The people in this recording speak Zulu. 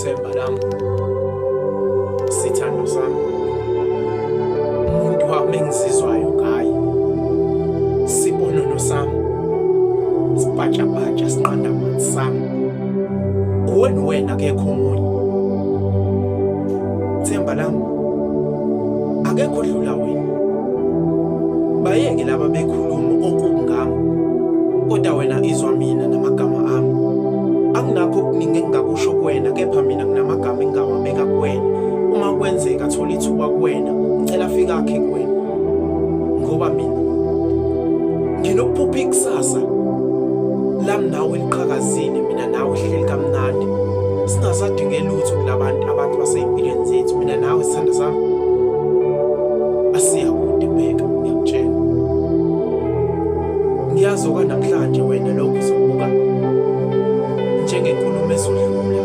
Themba lami, sithando sami, umuntu wami engizizwayo ngaye, sibonono sami, sibhatshabhatsha sinqanda amanzi sami, uwena wena akekho omunye. Themba lami, akekho odlula wena. Bayeke laba bekhuluma okubi ngami, kodwa wena izwa mina namagama ami. Anginakho okuningi engingakusho kuwena, kepha mina nginamagama engingawabeka kuwena. Uma kwenzeka athola ithuba kuwena, ngicela afike akhe kuwena, ngoba mina nginokuphupha ikusasa lami nawe liqhakazile, mina nawe sihleli kamnandi, singasadinge lutho kulabantu abantu basey'mpilweni zethu. Mina nawe sithanda sami, asiya kude, bheka ngiyakutshela. Ngiyazi okwanamhlanje wena lokhu uzokubuka njengenkulumo ezodlula.